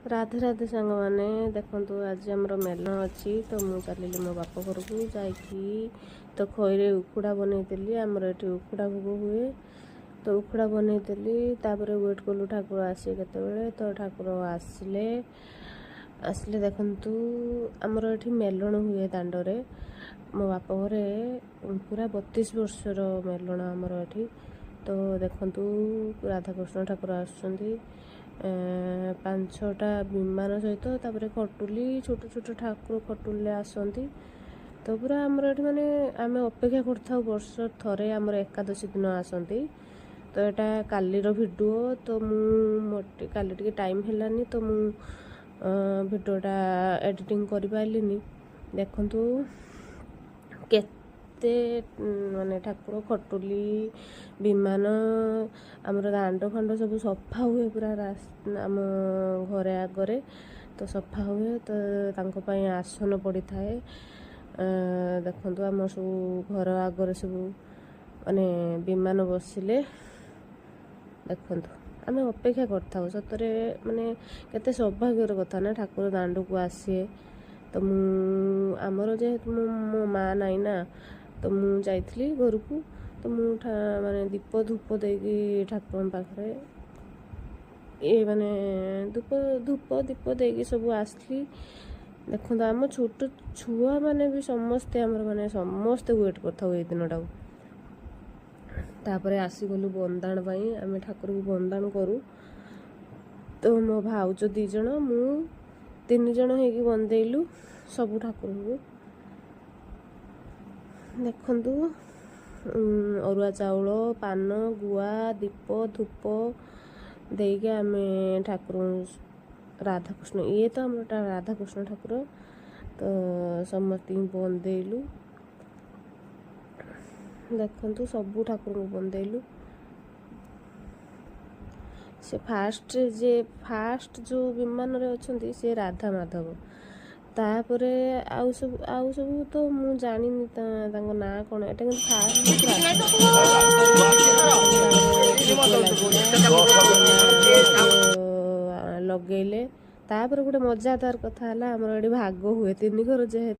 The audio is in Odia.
ରାଧେ ରାଧେ ସାଙ୍ଗମାନେ, ଦେଖନ୍ତୁ ଆଜି ଆମର ମେଲଣ ଅଛି। ତ ମୁଁ ଚାଲିଲି ମୋ ବାପ ଘରକୁ। ଯାଇକି ତ ଖଇରେ ଉଖୁଡ଼ା ବନେଇଦେଲି। ଆମର ଏଠି ଉଖୁଡ଼ା ଭୋଗ ହୁଏ, ତ ଉଖୁଡ଼ା ବନେଇଦେଲି। ତାପରେ ୱେଟ୍ କଲୁ ଠାକୁର ଆସିବେ କେତେବେଳେ। ତ ଠାକୁର ଆସିଲେ। ଆସିଲେ, ଦେଖନ୍ତୁ ଆମର ଏଠି ମେଲଣ ହୁଏ ଦାଣ୍ଡରେ। ମୋ ବାପ ଘରେ ପୁରା 32 ବର୍ଷର ମେଲଣ ଆମର ଏଠି। ତ ଦେଖନ୍ତୁ, ରାଧାକୃଷ୍ଣ ଠାକୁର ଆସୁଛନ୍ତି ପାଞ୍ଚ ଛଅଟା ବିମାନ ସହିତ। ତାପରେ ଖଟୁଲି, ଛୋଟ ଛୋଟ ଠାକୁର ଖଟୁଲିରେ ଆସନ୍ତି। ତ ପୁରା ଆମର ଏଠି ମାନେ ଆମେ ଅପେକ୍ଷା କରିଥାଉ, ବର୍ଷ ଥରେ ଆମର ଏକାଦଶୀ ଦିନ ଆସନ୍ତି। ତ ଏଇଟା କାଲିର ଭିଡ଼ିଓ। ତ ମୁଁ ମୋର କାଲି ଟିକେ ଟାଇମ୍ ହେଲାନି, ତ ମୁଁ ଭିଡ଼ିଓଟା ଏଡ଼ିଟିଂ କରିପାରିଲିନି। ଦେଖନ୍ତୁ କେତେ ମାନେ ଠାକୁର, ଖଟୁଲି, ବିମାନ। ଆମର ଦାଣ୍ଡ ଫାଣ୍ଡ ସବୁ ସଫା ହୁଏ ପୁରା, ଆମ ଘରେ ଆଗରେ ତ ସଫା ହୁଏ। ତ ତାଙ୍କ ପାଇଁ ଆସନ ପଡ଼ିଥାଏ। ଦେଖନ୍ତୁ, ଆମ ସବୁ ଘର ଆଗରେ ସବୁ ମାନେ ବିମାନ ବସିଲେ। ଦେଖନ୍ତୁ, ଆମେ ଅପେକ୍ଷା କରିଥାଉ। ସତରେ ମାନେ କେତେ ସୌଭାଗ୍ୟର କଥା ନା, ଠାକୁର ଦାଣ୍ଡକୁ ଆସିବେ। ତ ମୁଁ ଆମର ଯେହେତୁ ମୁଁ ମୋ ମା ନାହିଁ ନା, ତ ମୁଁ ଯାଇଥିଲି ଘରକୁ। ତ ମୁଁ ମାନେ ଦୀପ ଧୂପ ଦେଇକି ଠାକୁରଙ୍କ ପାଖରେ ଇଏ ମାନେ ଧୂପ ଧୂପ ଦୀପ ଦେଇକି ସବୁ ଆସିଲି। ଦେଖନ୍ତୁ, ଆମ ଛୋଟ ଛୁଆମାନେ ବି ସମସ୍ତେ, ଆମର ମାନେ ସମସ୍ତେ ୱେଟ୍ କରିଥାଉ ଏଇ ଦିନଟାକୁ। ତାପରେ ଆସିଗଲୁ ବନ୍ଦାଣ ପାଇଁ। ଆମେ ଠାକୁରଙ୍କୁ ବନ୍ଦାଣ କରୁ। ତ ମୋ ଭାଉଜ ଦୁଇ ଜଣ, ମୁଁ, ତିନି ଜଣ ହେଇକି ବନ୍ଦେଇଲୁ ସବୁ ଠାକୁରଙ୍କୁ। ଦେଖନ୍ତୁ, ଅରୁଆ ଚାଉଳ, ପାନ, ଗୁଆ, ଦୀପ, ଧୂପ ଦେଇକି ଆମେ ଠାକୁରଙ୍କୁ, ରାଧାକୃଷ୍ଣ, ଇଏ ତ ଆମର ରାଧାକୃଷ୍ଣ ଠାକୁର, ତ ସମସ୍ତଙ୍କୁ ବନ୍ଦେଇଲୁ। ଦେଖନ୍ତୁ, ସବୁ ଠାକୁରଙ୍କୁ ବନ୍ଦେଇଲୁ। ସେ ଫାଷ୍ଟ ଯେ ଫାଷ୍ଟ ଯେଉଁ ବିମାନରେ ଅଛନ୍ତି, ସେ ରାଧା ମାଧବ। ତାପରେ ଆଉ ସବୁ ତ ମୁଁ ଜାଣିନି ତାଙ୍କ ନାଁ କ'ଣ। ଏଇଟା କିନ୍ତୁ ଫାଷ୍ଟ ଭୋଗ ଲାଗିଲା, ଲଗେଇଲେ। ତାପରେ ଗୋଟେ ମଜାଦାର କଥା ହେଲା, ଆମର ଏଠି ଭାଗ ହୁଏ ତିନି ଘର ଯେହେତୁ।